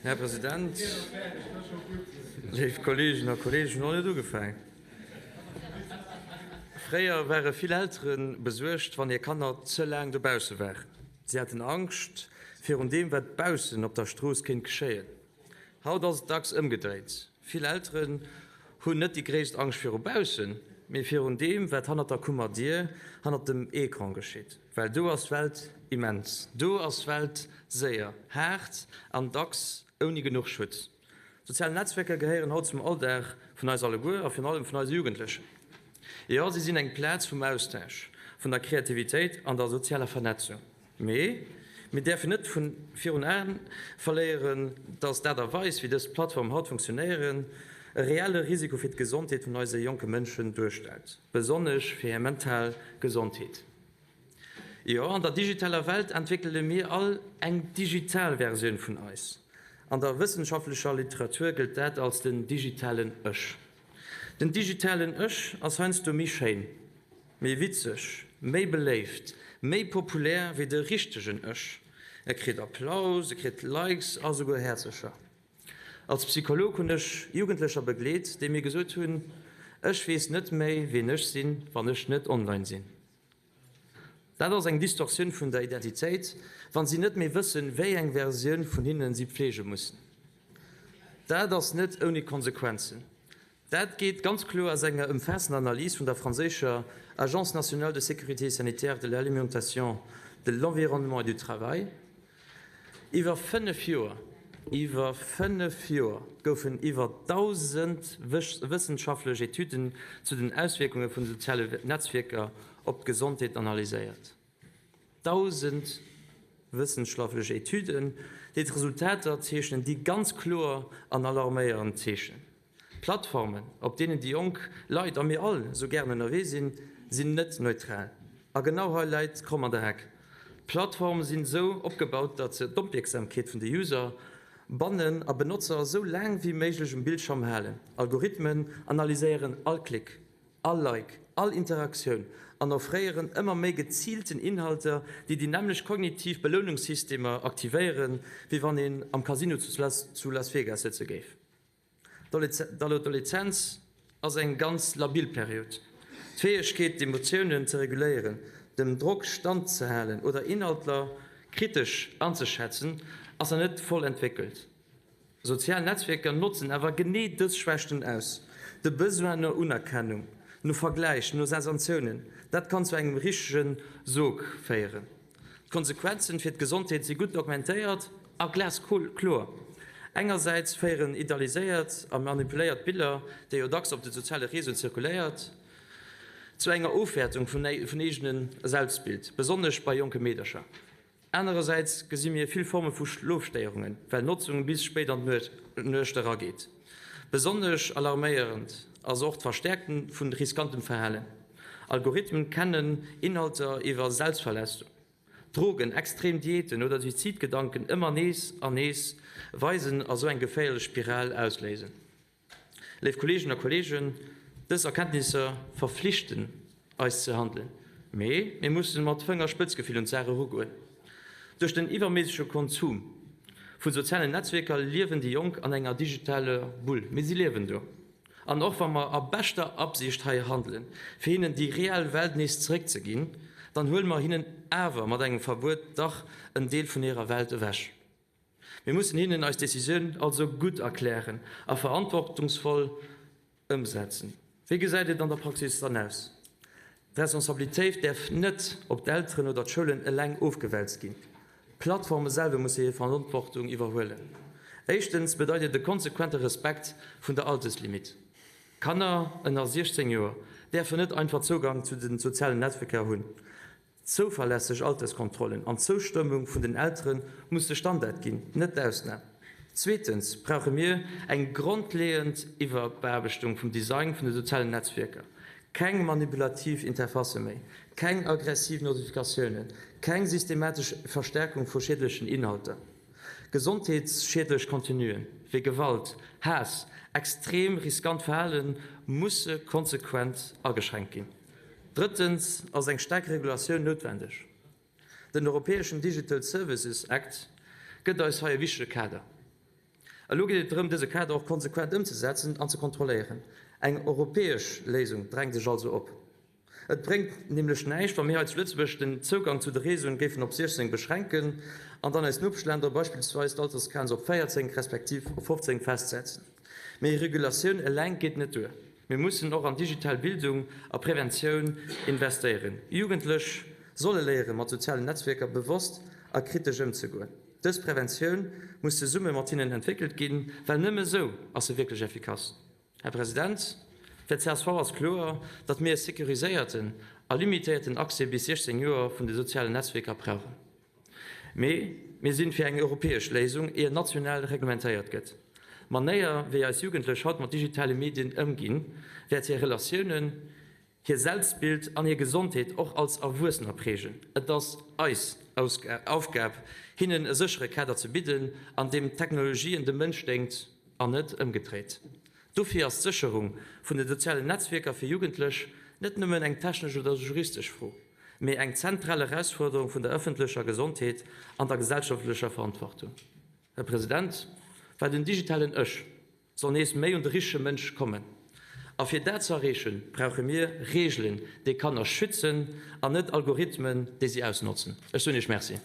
Här President, léif Kolleegen a Kolleegen, Hunn net ugefaangen. Fréier ware vill Eltere besuergt, wann hir Kanner ze laang dobausse waren. Si haten Angscht virun deem, wat baussen op der Strooss kéint geschéien. Haut ass et dacks ëmgedréit. Vill Elteren hunn net déi gréisst Angscht viru baussen, mee virun deem, wat hannert der Kummerdier, hannert dem Ecran geschitt. Well do ass d'Welt immens, do ass d'Welt séier, haart an dacks ouni genuch Schutz. Sozial Netzwerker gehéieren haut zum Alldag vun eis alleguer a virun allem vun eise Jugendlechen. Jo, si sinn eng Plaz vum Austausch, vun der Kreativitéit an der sozialer Vernetzung. Mee mir däerfen net vun virun Aen verléieren, dass d'Aart a Weis, wéi dës Plattformen haut funktionéieren, e reelle Risiko fir d'Gesondheet vun eise jonke Mënschen duerstellt, besonnesch fir hir mental Gesondheet. Jo, an der digitaler Welt entwéckele mir all eng digital Versioun vun eis. An der wëssenschaftlecher Literatur gëllt dat als den digitalen Ech. Den digitalen Ech ass heiansdo méi schéin, méi witzeg, méi beléift, méi populär wéi de richtegen Ech. E kritt Applaus, e kritt Likes a souguer Häerzercher. Als Psycholog hunn ech Jugendlecher begleet, déi mir gesot hunn, Ech weess net méi, ween ech sinn, wann ech net online sinn. Dat ass eng Distorsioun vun der Identitéit, wann si net méi wëssen, wéi eng Versioun vun hinnen si pflege mussen. Dat ass net ouni Konsequenzen. Dat geet ganz kloer aus enger ëmfaassender Analys vun der franséischer Agence nationale de sécurité sanitaire de l'alimentation, de l'environnement et du travail. Iwwer 5 Joer, iwwer 5 Joer! goufen iwwer 1.000 wëssenschaftlech Etüden zu den Auswierkunge vun de soziale Netzwierker op d'Gesondheet analyséiert. 1.000 wëssenschlaflech Etüden, déi d'Resultater zeechnen, déi ganz kloer an alarméierend Zeechen. D'Plattformen, op deenen déi jonk Leit a mir all esou gären ënnerwee sinn, sinn net neutral. A genau hei läit d'Kromm an der Heck. D'Plattforme sinn esou opgebaut, datt se d'Opmierksamkeet vun de User bannen a Benotzer esou laang wéi méiglech um Bildschirm halen. Algorithmen analyséieren all Klick, all Like, all Interaktioun an offréieren ëmmer méi geziilten Inhalter, déi déi nämmlecht kognitiv Belounungssystemer aktivéieren, wéi wann een am Casino zu Las Vegas sëtze géif. D'Adoleszenz ass eng ganz labil Period. D'Fäegkeet, d'Emotiounen ze reguléieren, dem Drock standzehalen oder Inhaltler kritesch anzeschätzen, ass nach net voll entwéckelt. Sozial Netzwierker notzen awer genee dës Schwächten aus. De Besoin no Unerkennung, no Vergläich, no Sensatiounen, dat kann zu engem richtege Sog féieren. D'Konsequenzen fir d'Gesondheet si gutt dokumentéiert a glaskloer. Engersäits féieren idealiséiert a manipuléiert Biller, déi jo dacks op de soziale Reseauen zirkuléiert, zu enger Ofwäertung vum eegene Selbstbild, besonnesch bei jonke Meedercher. Anerersäits gesi mir vill Forme vu Schlofstéierungen, well d'Notzung bis spéit an d'Nuecht erageet. Besonnesch alarméierend ass och d'Verstäerkung vu riskantem Verhalen. Algorithmen kennen Inhalter iwwer Selbstverletzung, Drogen, extrem Diäten oder Suizidgedanken ëmmer nees an nees weisen a sou eng geféierlech Spiral ausléisen. Léif Kolleegen a Kolleegen, dës Erkenntnisser verflichten eis ze handelen, mee mir mussen mat Fëngerspëtzgefill un d'Saach erugoen. Duerch den iwwerméissege Konsum vu sozialen Netzwierker liewen déi Jonk an enger digitaler Bull, mee si liewen do. An och wa mer a beschter Absicht hei handelen, fir hinnen déi reell Welt nees zeréckzeginn, dann huele mer hinnen awer mat engem Verbuet dach en Deel vun hirer Welt ewech. Mir mussen hinnen eis Decisioun also gutt erklären a verantwortungsvoll ëmsetzen. Wéi gesäit et an der Praxis dann aus? D'Responsabilitéit däerf net op d'Elteren oder d'Schoulen eleng ofgewälzt ginn. D'Plattforme selwer musse hir Verantwortung iwwerhuelen. Éischtens bedeit et e konsequente Respekt vun der Alterslimit. Kanner ënner 16 Joer däerfen net einfach Zougang zu de sozialen Netzwierker hunn. Zouverlässeg Alterskontrollen an d'Zoustëmmung vun den Eltere muss de Standard ginn, net d'Ausnam. Zweetens brauche mir eng grondleeënd Iwwerbeaarbechtung vum Design vun de sozialen Netzwierker. Keng manipulativ Interfacë méi, keng aggressiv Notifikatiounen, keng systematesch Verstärkung vu schiedlechen Inhalter. Gesondheetsschiedlech Contenuen, wéi Gewalt, Haass, extrem riskant Verhale musse konsequent ageschränkt ginn. Drëttens ass eng staark Regulatioun noutwendeg. Den europäeschen Digital Services Act gëtt eis hei e wichtege Kader. Elo geet et drëm, dëse Kader och konsequent ëmzesetzen an ze kontrolléieren. Eng europäesch Léisung drängt sech also op. Et bréngt nämlech näischt, wa mir hei zu Lëtzebuerg den Zougang zu de Réseauen géifen op 16 beschränken an dann eis Nopeschländer beispillsweis d'Altersgrenz op 14 respektiv op 15 festsetzen. Mee Regulatioun eleng geet net duer. Mir mussen och an digital Bildung a Preventioun investéieren. Jugendlech solle léieren, mat sozialen Netzwierker bewosst a kritesch ëmzegoen. Dës Preventioun muss zesumme mat hinnen entwéckelt ginn, well nëmme esou ass se wierklech effikass. Här President, fir d'CSV ass kloer, datt mir e sécuriséierten a limitéierten Accès bis 16 Joer vun de sozialen Netzwierker brauchen. Mee mir sinn fir eng europäesch Léisung, ier national reglementéiert gëtt. D'Manéier, wéi eis Jugendlech haut mat digitale Medien ëmginn, wäert hir Relatiounen, hir Selbstbild an hir Gesondheet och als Erwuessener prägen. Et ass eis Aufgab, hinnen e séchere Kader ze bidden, an deem d'Technologien dem Mënsch déngt an net ëmgedréit. Dofir ass d'Sécherung vun de sozialen Netzwierker fir Jugendlech net nëmmen eng technesch oder juristesch Fro, mee eng zentral Erausfuerderung vun der ëffentlecher Gesondheet an der gesellschaftlecher Verantwortung. Här President, well den digitalen Ech soll nees méi un de richtege Mënsch kommen. A fir dat ze erreechen, brauche mir Reegelen, déi Kanner schützen, an net Algorithmen, déi si ausnotzen. Ech soen Iech Merci.